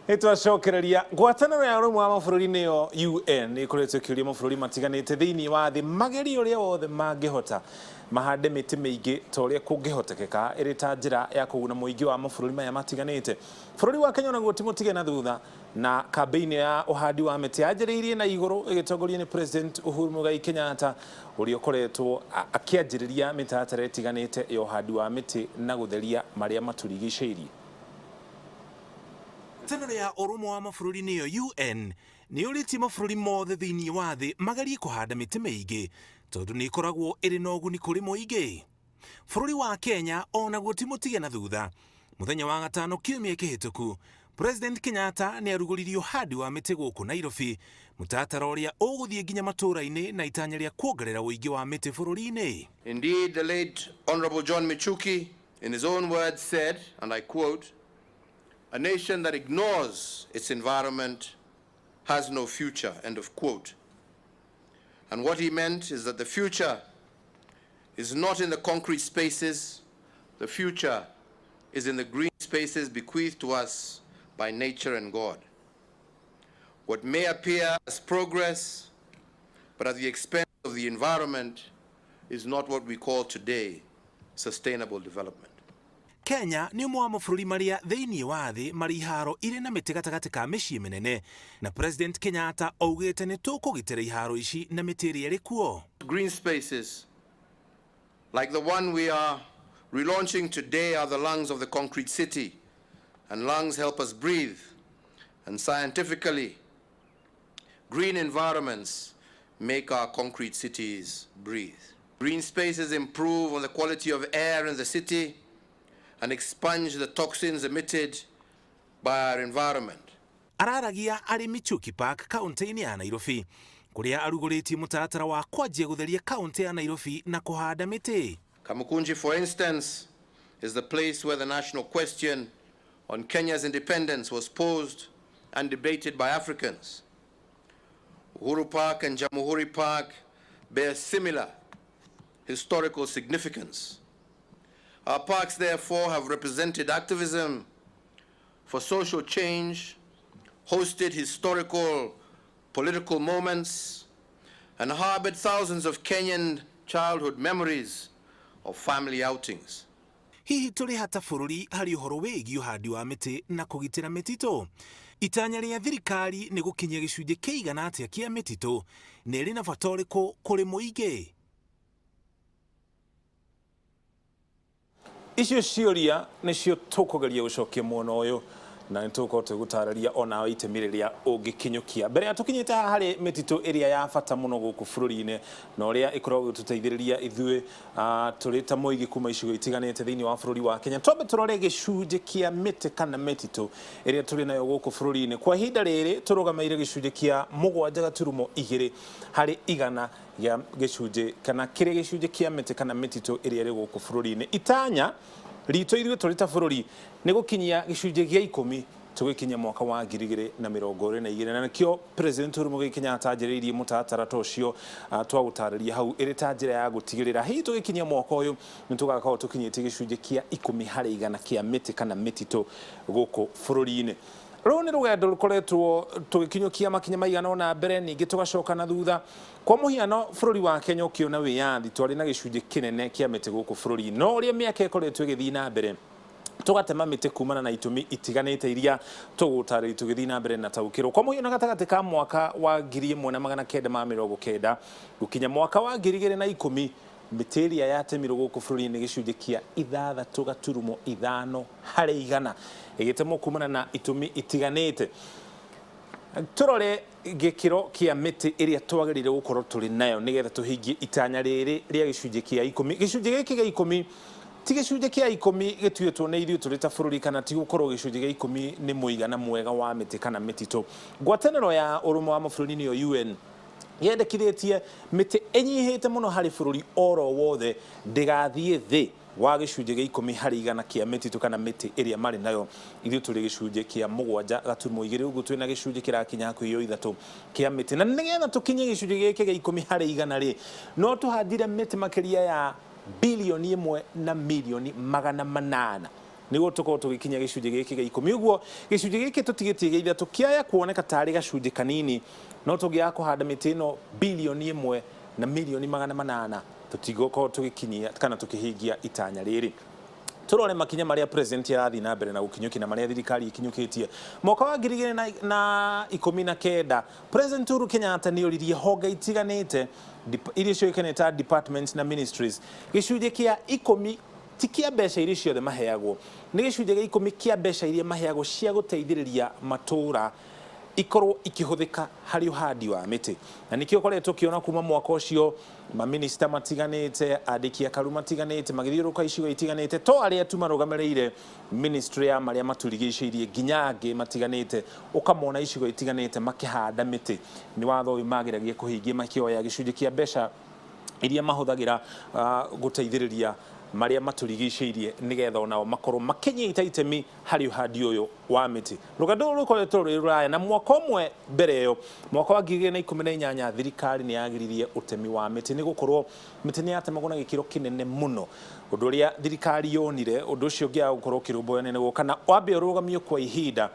Nĩtwacokereria ngwatanĩro ya ũrũmwe wa mabũrũri nĩyo UN nĩ ĩkoretwo ĩkĩũria mabũrũri matiganĩte thĩinĩ wa thĩ magerie ũrĩa wothe mangĩhota mahande mĩtĩ mĩingĩ ta ũrĩa kũngĩhotekeka ĩrĩ ta njĩra ya kũguna mũingĩ wa mabũrũri maya matiganĩte. Bũrũri wa Kenya onaguo ti mũtige na thutha na kambĩini ya ũhandi wa mĩtĩ yanjĩrĩirie na igũrũ ĩgĩtongorio nĩ President Uhuru Muigai Kenyatta ũrĩa ũkoretwo akĩanjĩrĩria mĩtaratara ĩtiganĩte ya ũhandi wa mĩtĩ na gũtheria marĩa matũrigicĩirie. Ngwatanĩro ya Ũrũmwe wa Mabũrũri nĩyo UN nĩ yũrĩtie mabũrũri mothe thĩinĩ wa thĩ magerie kũhanda mĩtĩ mĩingĩ tondũ nĩ ĩkoragwo ĩrĩ na ũguni kũrĩ mũingĩ. Bũrũri wa Kenya o naguo ti mũtige na thutha. Mũthenya wa gatano kiumia kĩhĩtũku, President Kenyatta nĩ arugũririe ũhandi wa mĩtĩ gũkũ Nairobi, mũtaratara ũrĩa ũgũthiĩ nginya matũũra-inĩ na itanya rĩa kuongerera ũingĩ wa mĩtĩ bũrũri-inĩ. Indeed, the late Honorable John Michuki, in his own words, said, and I quote, "A nation that ignores its environment has no future," end of quote. And what he meant is that the future is not in the concrete spaces, the future is in the green spaces bequeathed to us by nature and God. What may appear as progress, but at the expense of the environment, is not what we call today sustainable development. Kenya nĩ ũmwe wa mabũrũri marĩa thĩinĩ wa thĩ marĩ iharo irĩ na mĩtĩ gatagatĩ ka mĩciĩ mĩnene na President Kenyatta augĩte nĩ tũkũgitĩra iharo ici na mĩtĩ ĩrĩa ĩrĩ kuo. Green spaces, like the one we are relaunching today, are the lungs of the concrete city, and lungs help us breathe. And scientifically, green environments make our concrete cities breathe. Green spaces improve on the quality of air in the city and expunge the toxins emitted by our environment. Araragia arĩ Michuki Park kaunti-inĩ ya Nairobi kũrĩa arugũrĩtie mũtaratara wa kwanjia gũtheria kaunti ya Nairobi na kũhanda mĩtĩ. Kamukunji, for instance, is the place where the national question on Kenya's independence was posed and debated by Africans. Uhuru Park and Jamhuri Park bear similar historical significance. Our parks, therefore, have represented activism for social change, hosted historical political moments, and harbored thousands of Kenyan childhood memories of family outings. Hihi tũrĩ hata bũrũri harĩ ũhoro wĩgiĩ ũhandi wa mĩtĩ na kũgitĩra mĩtitũ? Itanya rĩa thirikari nĩ gũkinyia gĩcunjĩ kĩigana atĩa kĩa mĩtitũ na ĩrĩ na bata ũrĩkũ kũrĩ mũingĩ? Icio ciũria nĩcio tũkũgeria gũcokia mwena ũyũ na nĩ tũgũkorwo tũgĩgũtarĩria onawe itemi rĩrĩa ũngĩkinyũkia. Mbere ya tũkinyĩte haha harĩ mĩtitũ ĩrĩa ya bata mũno gũkũ bũrũri-inĩ na ũrĩa ĩkoragwo ĩgĩtũteithĩrĩria ithuĩ tũrĩ ta mũingĩ kuma icigo itiganĩte thĩinĩ wa bũrũri wa Kenya, twambe tũrore gĩcunjĩ kĩa mĩtĩ kana mĩtitũ ĩrĩa tũrĩ nayo gũkũ bũrũri-inĩ. Kwa ihinda rĩrĩ tũrũgamĩire gĩcunjĩ kĩa 7.2% gĩa gĩcunjĩ kana kĩrĩ gĩcunjĩ kĩa mĩtĩ kana mĩtitũ ĩrĩa ĩrĩ gũkũ bũrũri-inĩ. Itanya ritũ ithuĩ tũrĩ ta bũrũri nĩ gũkinyia gĩcunjĩ gĩa 10 tũgĩkinya mwaka wa 2022, na nĩkĩo President Uhuru Muigai Kenyatta anjĩrĩirie mũtaratara ta ũcio twagũtarĩria hau ĩrĩ ta njĩra ya gũtigĩrĩra hihi tũgĩkinyia mwaka ũyũ nĩ tũgakorwo tũkinyĩtie gĩcunjĩ kĩa 10% kĩa mĩtĩ kana mĩtitũ gũkũ bũrũri-inĩ. Rũrũ nĩ rũgendo rũkoretwo tũgĩkinyũkia makinya maigana ũna mbere ningĩ tũgacoka na thutha. Kwa mũhiano bũrũri wa Kenya ũkĩona wĩyathi twarĩ na gĩcunjĩ kĩnene kĩa mĩtĩ gũkũ bũrũri-inĩ, no ũrĩa mĩaka ĩkoretwo ĩgĩthiĩ na mbere tũgatema mĩtĩ kumana na itũmi itiganĩte iria tũgũtarĩria tũgĩthiĩ na mbere na taũkĩrwo. Kwa mũhiano gatagatĩ ka mwaka wa 1990 gũkinya mwaka wa 2010 mĩtĩ ĩrĩa yatemirwo gũkũ bũrũri-inĩ gĩcunjĩ kĩa 6.5% ĩgĩtemwo kumana na itũmi itiganĩte. Tũrore gĩkĩro kĩa mĩtĩ ĩrĩa twagĩrĩire gũkorwo tũrĩ nayo nĩgetha tũhingie itanya rĩrĩ rĩa gĩcunjĩ kĩa 10. Gĩcunjĩ gĩkĩ gĩa 10 ti gĩcunjĩ kĩa 10 gĩtuĩtwo nĩ ithuĩ tũrĩ ta bũrũri kana ti gũkorwo gĩcunjĩ gĩa 10 nĩ mũigana mwega wa mĩtĩ kana mĩtitũ. Ngwatanĩro ya Ũrũmwe wa Mabũrũri nĩyo UN yendekithĩtie mĩtĩ ĩnyihĩte mũno harĩ bũrũri oro wothe ndĩgathiĩ thĩ wa gĩcunjĩ gĩa 10% kĩa mĩtitũ kana mĩtĩ ĩrĩa marĩ nayo. Ithuĩ tũrĩ gĩcunjĩ kĩa 7.2, ũguo twĩna gĩcunjĩ kĩrakinya hakuhĩ o 3 kĩa mĩtĩ, na nĩgetha tũkinye gĩcunjĩ gĩkĩ gĩa 10% rĩ, no tũhandire mĩtĩ makĩria ya bilioni 1 na milioni 800. Nĩguo tũkorwo tũgĩkinya gĩcunjĩ gĩkĩ gĩa 10. Ũguo gĩcunjĩ gĩkĩ tũtigĩtie gĩa 3 kĩaya kuoneka tarĩ gacunjĩ kanini, no tũngĩaga kũhanda mĩtĩ ĩno 1.8 bilioni tũtigũkorwo tũgĩkinyia kana tũkĩhingia itanya rĩrĩ. Turore makinya maria president arathiĩ na mbere na gũkinyũkia na marĩa thirikari ĩkinyũkĩtie. Mwaka wa 2019, President Uhuru Kenyatta nĩ oririe honge itiganĩte iria ciũĩkaine ta departments na ministries gĩcunjĩ kĩa 10, ti kĩa mbeca iria ciothe maheagwo, nĩ gĩcunjĩ gĩa 10 kĩa mbeca iria maheagwo cia gũteithĩrĩria matũũra ikorwo ikĩhũthĩka harĩ ũhandi wa mĩtĩ. Na nĩkĩo ũkoretwo ũkĩona kuma mwaka ũcio maminista matiganĩte, andĩki akaru matiganĩte magĩthiũrũrũka icigo itiganĩte, to arĩa tu marũgamĩrĩire ministry ya marĩa matũrigicĩirie, nginya angĩ matiganĩte, ũkamona icigo itiganĩte makĩhanda mĩtĩ. Nĩ watho ũyũ mageragia kũhingia, makĩoya gĩcunjĩ kĩa mbeca iria mahũthagĩra gũteithĩrĩria marĩa matũrigicĩirie nĩgetha onao makorwo makĩnyita itemi harĩ ũhandi ũyũ wa mĩtĩ. Rũgendo rũrũ rũkoretwo rwĩ rũraya, na mwaka ũmwe mbere ĩyo, mwaka wa 2018, thirikari nĩ yagiririe ũtemi wa mĩtĩ nĩ gũkorwo mĩtĩ nĩ yatemagwo na gĩkĩro kĩnene mũno, ũndũ ũrĩa thirikari yonire ũndũ ũcio ũngĩaga gũkorwo ũkĩrũmbũyania nĩguo kana wambe ũrũgamio kwa ihinda,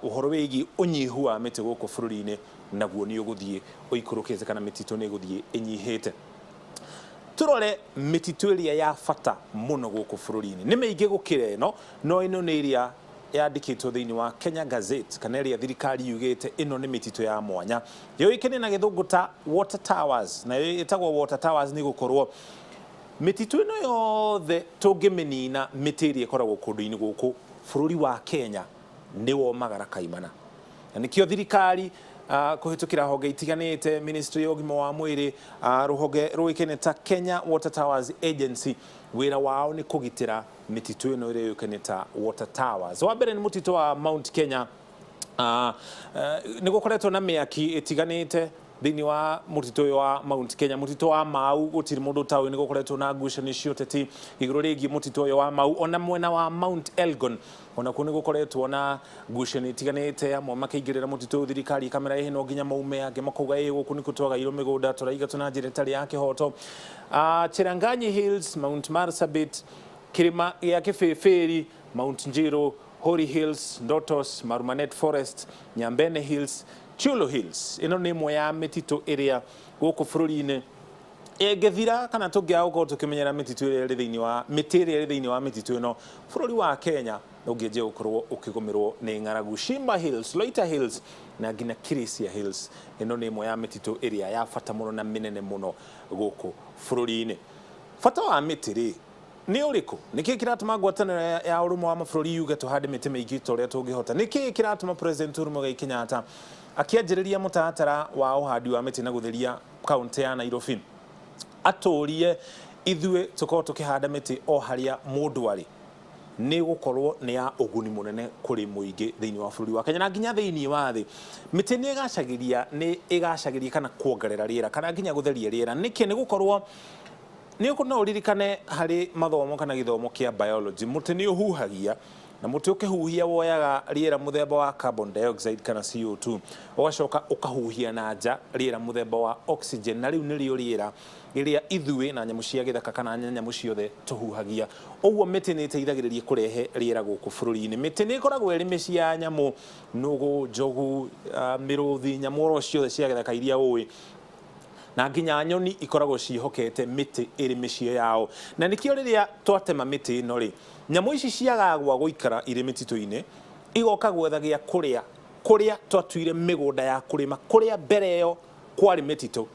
ũhoro wĩgiĩ ũnyihu wa mĩtĩ gũkũ bũrũri-inĩ naguo nĩ ũgũthiĩ ũikũrũkĩte kana mĩtitũ nĩ ĩgũthiĩ ĩnyihĩte. Turore mĩtitũ ĩrĩa ya bata mũno gũkũ bũrũri-inĩ. Nĩ mĩingĩ gũkĩra ĩno, no ĩno nĩ ĩrĩa yandĩkĩtwo thĩinĩ wa Kenya Gazette kana ĩrĩa thirikari yugĩte ĩno nĩ mĩtitũ ya mwanya. Yũĩkaine na gĩthũngũ ta Water Towers, nayo ĩtagwo Water Towers nĩ gũkorwo mĩtitũ ĩno yothe tũngĩmĩnina, mĩtĩ ĩrĩa ĩkoragwo kũndũ-inĩ gũkũ, bũrũri wa Kenya nĩ womagara kaimana. Na nĩkĩo thirikari kũhĩtũkĩra honge itiganĩte, ministry ya ũgima wa mwĩrĩ, rũhonge rũĩkaine ta Kenya Water Towers Agency, wĩra wao nĩ kũgitĩra mĩtitũ ĩno ĩrĩa yũĩkaine ta Water Towers. Wa mbere nĩ mũtitũ wa Mount Kenya. Nĩ gũkoretwo na mĩaki ĩtiganĩte thĩinĩ wa mũtitũ ũyũ wa Mount Kenya. Mũtitũ wa Mau, gũtirĩ mũndũ ũtaũĩ, nĩ gũkoretwo na ngucanio cia ũteti igũrũ rĩgiĩ mũtitũ ũyũ wa Mau. Ona mwena wa Mount Elgon onakuo nĩ gũkoretwo na ngucanio itiganĩte, amwe makĩingĩrĩra mũtitũ ũyũ, thirikari ĩkamera ĩhĩ no nginya maume, angĩ makauga ĩ gũkũ nĩkuo twagairwo mĩgũnda, tũraigatwo na njĩra ĩtarĩ ya kĩhoto. Cheranganyi Hills, Mount Marsabit, kĩrĩma gĩa Kĩbĩbĩri, Mount Njiru, Hori Hills, Ndotos, Marumanet Forest, Nyambene Hills, Chulo Hills. Ĩno nĩ ĩmwe ya mĩtitũ ĩrĩa gũkũ bũrũri-inĩ ĩngĩthira kana tũngĩaga gũkorwo tũkĩmenyera mĩtitũ ĩrĩa ĩrĩ thĩinĩ wa mĩtĩ ĩrĩa ĩrĩ thĩinĩ wa mĩtitũ ĩno, bũrũri wa Kenya ũngĩanjia gũkorwo ũkĩgũmĩrwo nĩ ng'aragu. Shimba Hills, Loita Hills na nginya Kirisia Hills. Ĩno nĩ ĩmwe ya mĩtitũ ĩrĩa ya bata mũno na mĩnene mũno gũkũ bũrũri-inĩ. Bata wa mĩtĩ rĩ nĩ ũrĩkũ? Nĩkĩĩ kĩratũma ngwatanĩro ya ũrũmwe wa mabũrũri yuge tũhande mĩtĩ mĩingĩ ta ũrĩa tũngĩhota? Nĩkĩĩ kĩratũma President Uhuru Muigai Kenyatta akĩanjĩrĩria mũtaratara wa ũhandi wa mĩtĩ na gũtheria kaũntĩ ya Nairobi atũrie ithuĩ tũkorwo tũkĩhanda mĩtĩ o harĩa mũndũ arĩ? Nĩ gũkorwo nĩ ya ũguni mũnene kũrĩ mũingĩ thĩinĩ wa bũrũri wa Kenya na nginya thĩinĩ wa thĩ. Mĩtĩ nĩ ĩgacagĩria kana kuongerera rĩera kana nginya gũtheria rĩera. Nĩkĩ? Nĩ gũkorwo nĩ no ũririkane harĩ mathomo kana gĩthomo kĩa biology, mũtĩ nĩ ũhuhagia, na mũtĩ ũkĩhuhia woyaga rĩera mũthemba wa carbon dioxide kana CO2, ũgacoka ũkahuhia na nja rĩera mũthemba wa oxygen, na rĩu nĩrĩo rĩera rĩrĩa ithuĩ na nyamũ cia gĩthaka kana nyamũ ciothe tũhuhagia. Ũguo mĩtĩ nĩ ĩteithagĩrĩria kũrehe rĩera gũkũ bũrũri-inĩ. Mĩtĩ nĩ ĩkoragwo ĩrĩ mĩciĩ ya nyamũ, nũgũ, njogu, mĩrũthi, nyamũ oro ciothe cia gĩthaka iria ũĩ, na nginya nyoni ikoragwo ciĩhokete mĩtĩ ĩrĩ mĩciĩ yao. Na nĩkĩo rĩrĩa twatema mĩtĩ ĩno rĩ, nyamũ ici ciagaga gwa gũikara irĩ mĩtitũ-inĩ, igoka gwetha gĩa kũrĩa kũrĩa twatuire mĩgũnda ya kũrĩma, kũrĩa mbere ĩyo kwarĩ mĩtitũ.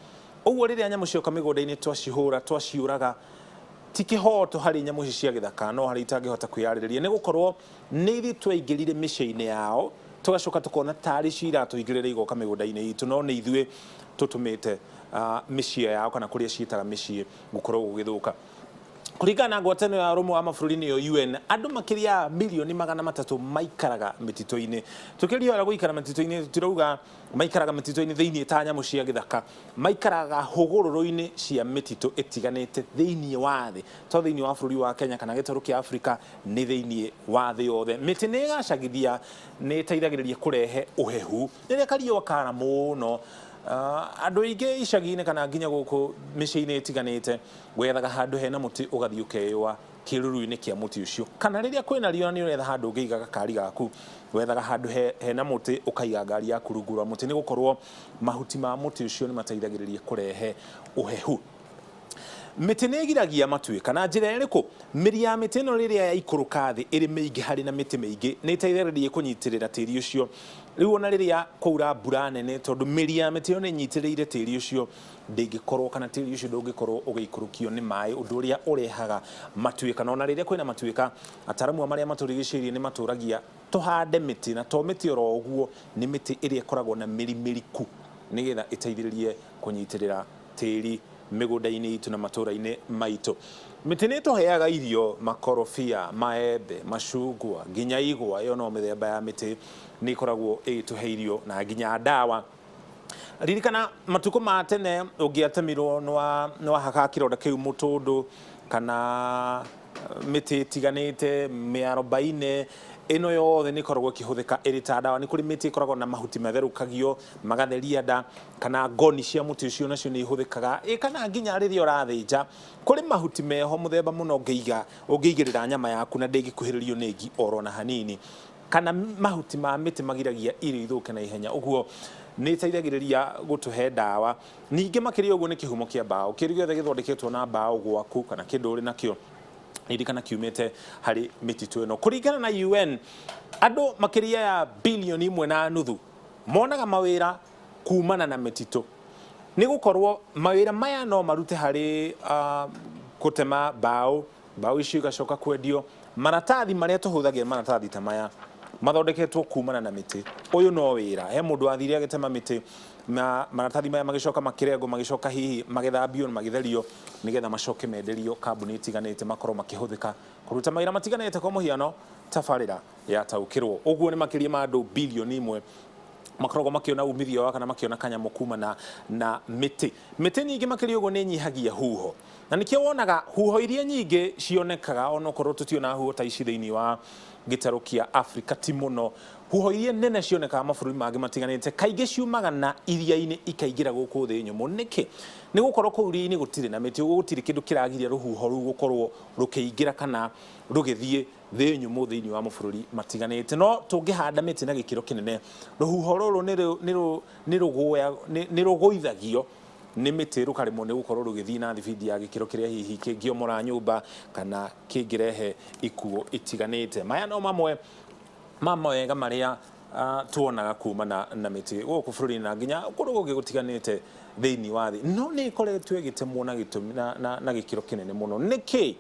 Ũguo rĩrĩa nyamũ cioka mĩgũnda-inĩ twacihũra, twaciũraga, ti kĩhoto harĩ nyamũ ici cia gĩthaka, no harĩa itangĩhota kwĩyarĩrĩria, nĩ gũkorwo nĩ ithuĩ twaingĩrire mĩciĩ-inĩ yao, tũgacoka tũkona tarĩ cio iratũingĩrĩra igoka mĩgũnda-inĩ itũ, no nĩ ithuĩ tũtũmĩte mĩciĩ yao kana kũrĩa ciĩtaga mĩciĩ gũkorwo gũgĩthũka. Kũringana na ngwatanĩro ya ũrũmwe wa mabũrũri, nĩyo UN, andũ makĩria ya 300,000,000 maikaraga mĩtitũ-inĩ. Tũkĩria ũrĩa gũikara mĩtitũ-inĩ, tũtirauga maikaraga mĩtitũ-inĩ thĩinĩ ta nyamũ cia gĩthaka, maikaraga hũgũrũrũ-inĩ cia mĩtitũ ĩtiganĩte thĩinĩ wa thĩ, to thĩinĩ wa bũrũri wa Kenya kana gĩtarũ kĩa Afrika, nĩ thĩinĩ wa thĩ yothe. Mĩtĩ nĩ ĩgacagithia, nĩ ĩteithagĩrĩria kũrehe ũhehu rĩrĩa kariũa kara mũno. Andũ aingĩ icagi-inĩ kana nginya gũkũ mĩciĩ-inĩ ĩtiganĩte wethaga handũ hena mũtĩ ũgathiĩ ũkeyũa. Kĩruru-inĩ kĩa mũtĩ ũcio. Kana rĩrĩa kwĩna riũa na nĩ ũretha handũ ũngĩiga gakari gaku, wethaga handũ hena mũtĩ ũkaiga ngari yaku rungu rwa mũtĩ nĩ gũkorwo mahuti ma mũtĩ ũcio nĩ mateithagĩrĩria kũrehe ũhehu. Mĩtĩ nĩ ĩgiragia matuĩka. Na njĩra ĩrĩkũ? Mĩri ya mĩtĩ ĩno rĩrĩa yaikũrũka thĩ ĩrĩ mĩingĩ harĩ na mĩtĩ mĩingĩ, nĩ ĩteithagĩrĩria kũnyitĩrĩra tĩri ũcio. Rĩu ona rĩrĩa kwaura mbura nene, tondũ mĩri ya mĩtĩ ĩyo nĩ ĩnyitĩrĩire tĩri ũcio, ndĩngĩkorwo kana tĩri ũcio ndũngĩkorwo ũgĩikũrũkio nĩ maĩ, ũndũ ũrĩa ũrehaga matuĩka. Na ona rĩrĩa kwĩna matuĩka, ataramu a marĩa matũrigicĩirie nĩ matũragia tũhande mĩtĩ, na to mĩtĩ oro ũguo, nĩ mĩtĩ ĩrĩa ĩkoragwo na mĩri mĩriku, nĩgetha ĩteithĩrĩrie kũnyitĩrĩra tĩri mĩgũnda-inĩ itũ na matũra-inĩ maitũ. Mĩtĩ nĩ ĩtũheaga irio, makorobia, maembe, macungwa, nginya igwa, ĩyo no mĩthemba ya mĩtĩ nĩ ĩkoragwo ĩgĩtũhe irio na nginya ndawa. Ririkana matukũ ma tene ũngĩatemirwo nĩ wahakaga kĩronda kĩu mũtũndũ kana mĩtĩ ĩtiganĩte, mĩarobaine, ĩno yothe nĩ ĩkoragwo ĩkĩhũthĩka ĩrĩ ta ndawa. Nĩ kũrĩ mĩtĩ ĩkoragwo na mahuti matherũkagio magatheria nda, kana ngoni cia mũtĩ ũcio nacio nĩ ihũthĩkaga, ĩ kana nginya rĩrĩa ũrathĩnja, kũrĩ mahuti meho mũthemba mũna ũngĩiga, ũngĩigĩrĩra nyama yaku na ndĩngĩkuhĩrĩrio nĩ ngi oro na hanini. Kana mahuti ma mĩtĩ magiragia irio ithũke na ihenya, ũguo nĩ ĩteithagĩrĩria gũtũhe ndawa. Ningĩ makĩria ũguo nĩ kĩhumo kĩa mbaũ. Kĩndũ gĩothe gĩthondeketwo na mbaũ gwaku kana kĩndũ ũrĩ nakĩo, ririkana kiumĩte harĩ mĩtitũ ĩno. Kũringana na UN, andũ makĩria ya bilioni 1.5 monaga mawĩra kumana na mĩtitũ. Nĩ gũkorwo mawĩra maya no marute harĩ gũtema mbaũ, mbaũ icio igacoka kwendio. Maratathi marĩa tũhũthagĩra, maratathi ta maya, mathondeketwo kumana na mĩtĩ. Ũyũ no wĩra. He mũndũ wathire agĩtema mĩtĩ na maratathi maya magĩcoka makĩrengwo, magĩcoka hihi magĩthambio na magĩtherio nĩgetha macoke menderio kambuni itiganĩte makorwo makĩhũthĩka kũruta mawĩra matiganĩte, kwa mũhiano tabarĩra ya Taũkĩrwo. Ũguo nĩ makĩria ma andũ bilioni 1 makoragwo makĩona umithio wa kana makĩona kanyamũ kumana na mĩtĩ. Mĩtĩ ningĩ makĩria ũguo nĩ ĩnyihagia huho. Na nĩkĩo wonaga huho iria nyingĩ cionekaga onokorwo tũtionaga huho ta ici thĩinĩ wa gĩtarũ kĩa Afrika ti mũno. Huho iria nene cionekaga mabũrũri mangĩ matiganĩte kaingĩ ciumaga na iria-inĩ ikaingĩra gũkũ thĩ nyũmũ. Nĩkĩ? Nĩ gũkorwo kũu iria-inĩ gũtirĩ na mĩtĩ, ũguo gũtirĩ kĩndũ kĩragiria rũhuho rũu gũkorwo rũkĩingĩra kana rũgĩthiĩ thĩ nyũmũ thĩinĩ wa mabũrũri matiganĩte. No tũngĩhanda mĩtĩ na gĩkĩro kĩnene, rũhuho rũrũ nĩ rũgũithagio nĩ mĩtĩ rũkaremwo nĩ gũkorwo rũgĩthiĩ na thibindi ya gĩkĩro kĩrĩa hihi kĩngĩomora nyũmba kana kĩngĩrehe ikuũ itiganĩte. Maya no mamwe ma mawega marĩa tuonaga kumana na mĩtĩ gũkũ bũrũri-inĩ na nginya kũndũ kũngĩ gũtiganĩte thĩinĩ wa thĩ. No nĩ ĩkoretwo ĩgĩtemwo na gĩtũmi na gĩkĩro kĩnene mũno. Nĩkĩ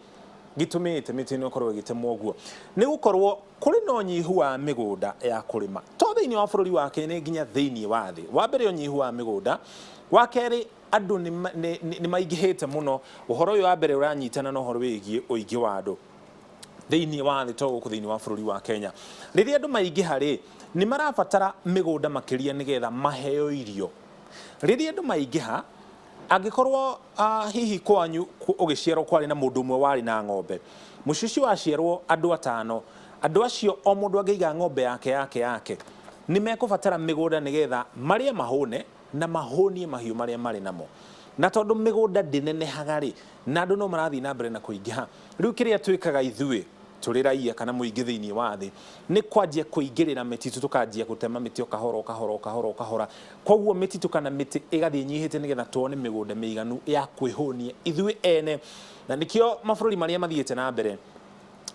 gĩtũmĩte mĩtĩ ĩno ĩkorwo ĩgĩtemwo ũguo? Nĩ gũkorwo kũrĩ na ũnyihu wa mĩgũnda ya kũrĩma. To thĩinĩ wa bũrũri wa Kenya, nĩ nginya thĩinĩ wa thĩ. Wa mbere ũnyihu wa mĩgũnda, wa kerĩ andũ nĩ maingĩhĩte mũno. Ũhoro ũyũ wa mbere ũranyitana na ũhoro wĩgiĩ ũingĩ wa andũ thĩinĩ wa thĩ, to gũkũ thĩinĩ wa bũrũri wa Kenya. Rĩrĩa andũ maingĩha rĩ, nĩ marabatara mĩgũnda makĩria nĩgetha maheo irio. Rĩrĩa andũ maingĩha, angĩkorwo hihi kwanyu ũgĩciarwo kwarĩ na mũndũ ũmwe warĩ na ng'ombe, mũciĩ ũcio waciarwo andũ atano, andũ acio o mũndũ angĩiga ng'ombe yake yake yake, nĩ mekũbatara mĩgũnda nĩgetha marĩe mahũne na mahũnie mahiũ marĩa marĩ namo. Na tondũ mĩgũnda ndĩnenehaga rĩ, na andũ no marathiĩ na mbere na kũingĩha, rĩu kĩrĩa twĩkaga ithuĩ tũrĩ raia kana mũingĩ thĩinĩ wa thĩ nĩ kwanjia kũingĩrĩra mĩtitũ, tũkanjia gũtema mĩtĩ o kahora o kahora o kahora o kahora. Koguo mĩtitũ kana mĩtĩ ĩgathiĩ ĩnyihĩte nĩgetha tuone mĩgũnda mĩiganu ya kwĩhũnia ithuĩ ene. Na nĩkĩo mabũrũri marĩa mathiĩte na mbere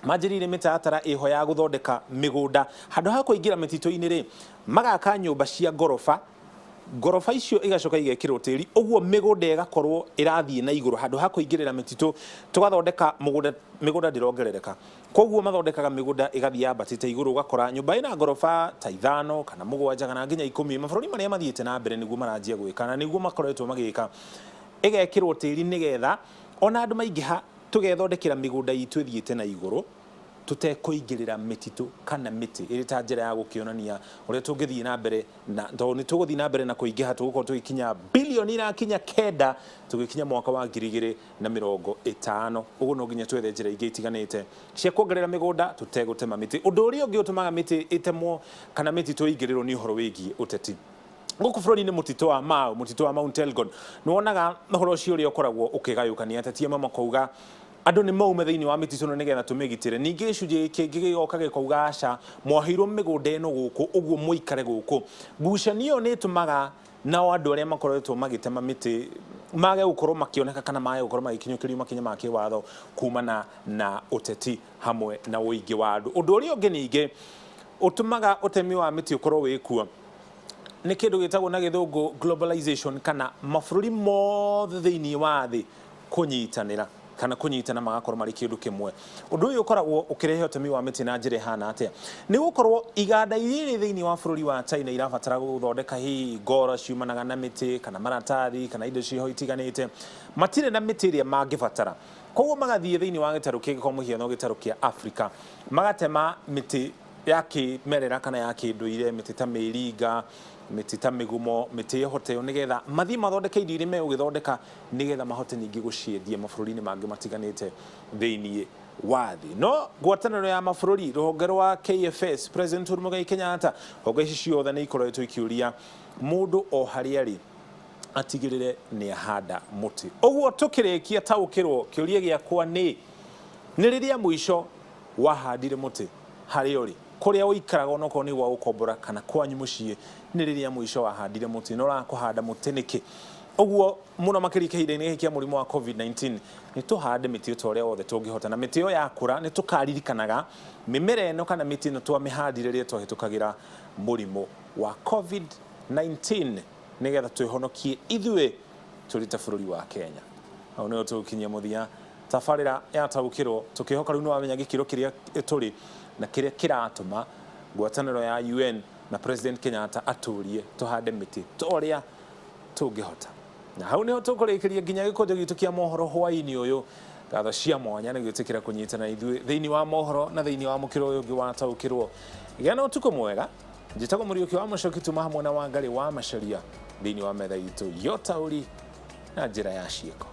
manjĩrĩire mĩtaratara ĩho ya gũthondeka mĩgũnda. Handũ ha kũingĩra mĩtitũ-inĩ rĩ, magaka nyũmba cia ngoroba, ngoroba icio igacoka igekĩrwo tĩri, ũguo mĩgũnda ĩgakorwo ĩrathiĩ na igũrũ. Handũ ha kũingĩrĩra mĩtitũ tũgathondeka mũgũnda, mĩgũnda ndĩrongerereka. Koguo mathondekaga mĩgũnda ĩgathiĩ yambatĩte igũrũ, ũgakora nyũmba ĩna ngoroba ta 5 kana 7 kana nginya 10. Mabũrũri marĩa mathiĩte na mbere nĩguo maranjia gwĩka na nĩguo makoretwo magĩka, ĩgekĩrwo tĩri nĩgetha ona andũ maingĩha tũgethondekera mĩgũnda itũ ĩthiĩte na igũrũ tũtekũingĩrĩra mĩtitũ kana mĩtĩ, ĩrĩ ta njĩra ya gũkĩonania ũrĩa tũngĩthiĩ na mbere na tondũ nĩ tũgũthiĩ na mbere na kũingĩha, tũgũkorwo tũgĩkinya bilioni irakinya 9 tũgĩkinya mwaka wa 2050. Ũguo no nginya twethe njĩra ingĩ itiganĩte cia kuongerera mĩgũnda tũtegũtema mĩtĩ. Ũndũ ũrĩa ũngĩ ũtũmaga mĩtĩ ĩtemwo kana mĩtitũ ĩingĩrĩrwo nĩ ũhoro wĩgiĩ ũteti. Gũkũ bũrũri-inĩ mũtitũ wa Mau, mũtitũ wa Mount Elgon, nĩ wonaga ũhoro ũcio ũrĩa ũkoragwo ũkĩgayũkania ateti amwe makauga Andũ nĩ maume thĩinĩ wa mĩtitũ ĩno nĩgetha tũmĩgitĩre. Ningĩ gĩcunjĩ kĩngĩ gĩgoka gĩkauga aca, mwaheirwo mĩgũnda ĩno gũkũ, ũguo mũikare gũkũ. Ngucanio ĩyo nĩ ĩtũmaga nao andũ arĩa makoretwo magĩtema mĩtĩ mage gũkorwo makĩoneka kana mage gũkorwo magĩkinyũkĩrio makinya ma kĩwatho kumana na ũteti hamwe na ũingĩ wa andũ. Ũndũ ũrĩa ũngĩ ningĩ ũtũmaga ũtemi wa mĩtĩ ũkorwo wĩ kuo nĩ kĩndũ gĩtagwo na gĩthũngũ globalization, kana mabũrũri mothe thĩinĩ wa thĩ kũnyitanĩra kana kũnyitana magakorwo marĩ kĩndũ kĩmwe. Ũndũ ũyũ ũkoragwo ũkĩrehe ũtemi wa mĩtĩ na njĩra ĩhana atĩa? Nĩ gũkorwo iganda iria irĩ thĩinĩ wa bũrũri wa China irabatara gũthondeka hihi ngoro ciumanaga na mĩtĩ kana maratathi kana indo ciho itiganĩte, matirĩ na mĩtĩ ĩrĩa mangĩbatara. Koguo magathiĩ thĩinĩ wa gĩtarũ kĩngĩ, kwa mũhiano gĩtarũ kĩa Afrika, magatema mĩtĩ ya kĩmerera kana ya kĩndũire, mĩtĩ ta mĩringa, mĩtĩ ta mĩgumo, mĩtĩ ĩhote ĩyo, nĩgetha mathiĩ mathondeke indo iria megũgĩthondeka, nĩgetha mahote ningĩ gũciendia mabũrũri-inĩ mangĩ matiganĩte thĩinĩ wa thĩ. No ngwatanĩro ya mabũrũri, rũhonge rwa KFS, President Uhuru Muigai Kenyatta, honge ici ciothe nĩ ikoretwo ikĩũria mũndũ o harĩa arĩ atigĩrĩre nĩ ahanda mũtĩ. Ũguo tũkĩrĩkia taũkĩrwo, kĩũria gĩakwa nĩ nĩ rĩrĩa mũico wahandire mũtĩ harĩa ũrĩ, kũrĩa ũikaraga, onokorwo nĩ gwa gũkombora kana kwanyu mũciĩ, nĩ rĩrĩa mũico wahandire mũtĩ, na ũrakũhanda mũtĩ nĩkĩ? Ũguo mũno makĩria kĩhinda-inĩ gĩkĩ kĩa mũrimũ wa COVID-19, nĩ tũhande mĩtĩ ta ũrĩa wothe tũngĩhota, na mĩtĩ ĩyo yakũra nĩ tũkaririkanaga mĩmera ĩno kana mĩtĩ ĩno twamĩhandire rĩrĩa twahĩtũkagĩra mũrimũ wa COVID-19, nĩgetha twĩhonokie ithuĩ tũrĩ ta bũrũri wa Kenya. Hau nĩho tũgũkinyia mũthia tabarĩra ya Taũkĩrwo, tũkĩhoka rĩu nĩwamenya gĩkĩro kĩrĩa tũrĩ na kĩrĩa kĩratũma ngwatanĩro ya UN na President Kenyatta atũrie tũhande mĩtĩ ta ũrĩa tũngĩhota. Na hau nĩho tũkũrĩkĩria nginya gĩkũnjo gitũ kĩa mohoro hwaĩ-inĩ ũyũ. Ngatho cia mwanya nĩ gwĩtĩkĩra kũnyitana ithuĩ thĩinĩ wa mohoro na thĩinĩ wa mũkĩro ũyũ ũngĩ wa Taũkĩrwo. Gĩa na ũtukũ mwega. Njĩtagwo Mũriũki wa Mũcoki, tuma hamwe na Wangarĩ wa Macaria thĩinĩ wa metha itũ ya ũtaũri na njĩra ya ciĩko.